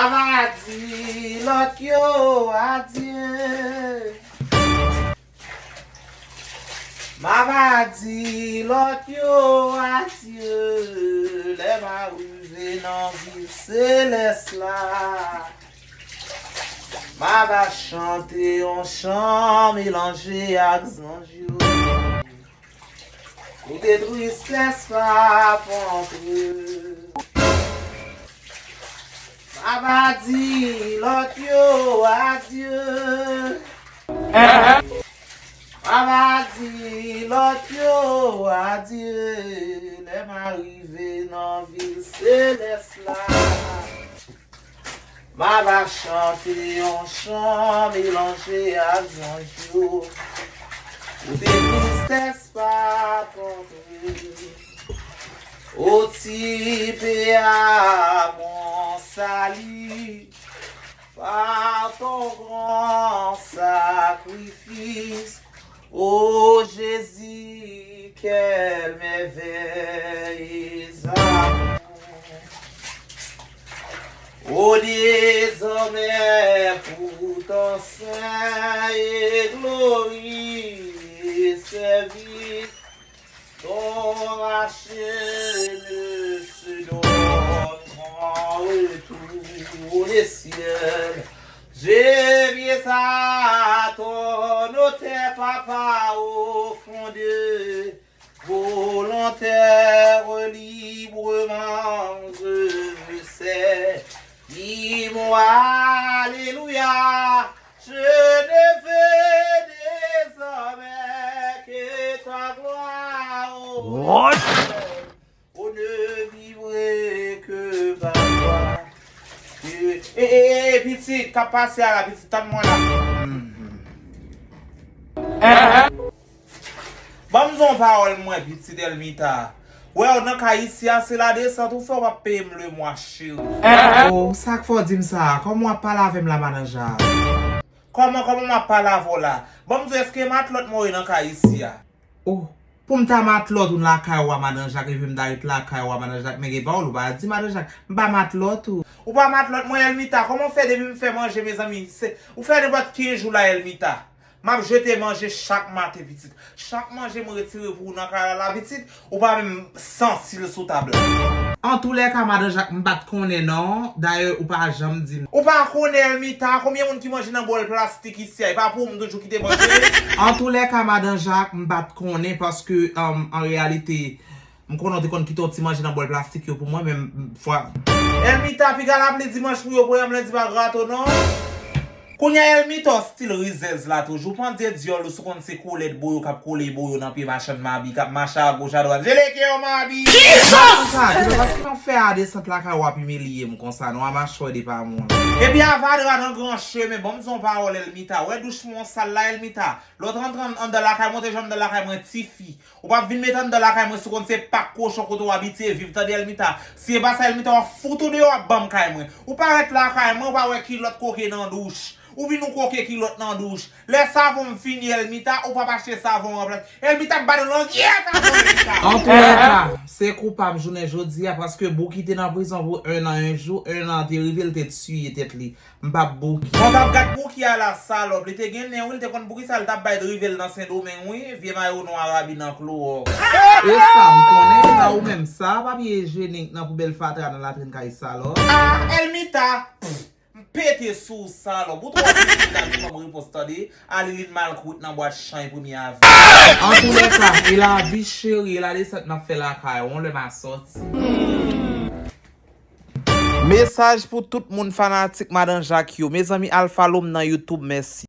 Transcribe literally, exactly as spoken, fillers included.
M a va di lòt yo adye. M a va di lòt yo adye. Lè m a rive nan vil selès la, m a va chante yon chan melanje ak zanj yo. Kote tristès pa ap antre. M a va di lòt yo adye. M a va di lòt yo adye. Lè m a rive nan vil selès la, m a va chante yon chan melanje ak zanj yo. Kote tristès pa tonbe. O ti pè a, mon sali, par ton gran sakrifis. O Jezi, quel merveilleux amour. O désormais pour ton saint et glorieux service, ton racheté ne se donne qu'en retour au ciel. Je viens à ton autel, papa, au fond de volontaire, librement je me sers. Dis-moi, alléluia, je ne veux désormais que ta gloire, ô What? Éternel. On ne vivrait que par toi. E, e, e, e, pitit, k ap pase a la, pitit, tann mwen la. Ban m di w yon pawòl mwen, pitit Elmita. Wè w nan kay isi a, se ladesant ou fè, w p ap peye m lemwa, cheri. Oh, sa k fè w di m sa? Kòman w ap pale avè m la, madan Jak? Kòman, kòman m ap pale avè w la? Ban m di w, èske matlòt mwen w ye nan kay isi a? Oh, pou m ta matlòt ou lakay ou a, madan Jak, epi m ta ret lakay ou a, madan Jak, men gen pawòl ou pa di, madan Jak, m pa matlòt ou. Ou pa matlòt mwen, Elmita, kòman w fè depi m fè manje, mezanmi, se, ou fè nenpòt kenz jou la, Elmita. M ap jete manje chak maten, pitit. Chak manje m retire pou ou nan kay la, la, pitit, ou pa menm santi l sou tab la. Antoulèka, madan Jak, m pa t konnen non. Dayè, ou pa janm di m. Ou pa konnen, Elmita, konbyen moun ki manje nan bòl plastik isi a? E pa pou ou m toujou kite manje? Antoulèka, madan Jak, m pa t konnen paske, um, an reyalite, m konnen w te konn kite yon ti manje nan bòl plastik yo pou mwen, men m, fwa. Elmita, piga l ap li dimanch pou yo, pou yo lendi pa grato non. Kounye a Elmita w stil rizèz la toujou. Pandye dyòl ou, si w konn se kolèt boyo k ap kole boyo nan pye machann mabi, k ap mache agoch adwat. Jeleke yo mabi! Sa, se pa paske m ap fè a desant lakay w ap imilye m konsa non, a machwè de pa moun. Epi avadra nan gran chemen, ban m di w yon pawòl Elmita. Wè douch mwen w sal la Elmita. Lè w t rantre an, anndan lakay mwen, w te janm anndan lakay mwen tifi. Ou p ap vin met anndan lakay mwen si w konn se pak kochon kote w abitye viv, tande Elmita. Si e pa sa Elmita, w ap fout ou deyò, w ap ban m kay mwen. Ou parèt lakay mwen, ou pa wè kilòt koke nan douch. Ou vin ou koke kilòt nan douch. Lè savon m fini Elmita, ou p ap achte savon ranplase. Elmita ap bat langyèt avè w Elmita. Antoulèka, se koupab jounen jodi a, paske Bouki te nan prizon pou en an, en jou, en an te rive, l te tiye tèt li. M p ap bouki. Bon, t ap gad bouki a la, salòp. Li te gen nen, wi, li te konn bouki sa, li t ap bay drive l nan Sendomeng, wi. Vye mayo nwa rabi nan klowòk. E sa, m konnen, e pa ou menm sa, papye ijyenik nan poubèl fatra nan latrin kay salòp. Ah, Elmita! Pff, m pete sou w, salòp. Ou twò pitit, gad fanm repons, tande. Alilin mal kwit nan bwat chay premye avril. Antoulèka, e lavi cheri, e ladesant n ap fè lakay ou, yon lè m a sòti. Mesaj pou tout moun fanatik Madan Jak yo. Mezanmi, al follow m nan YouTube, mèsi.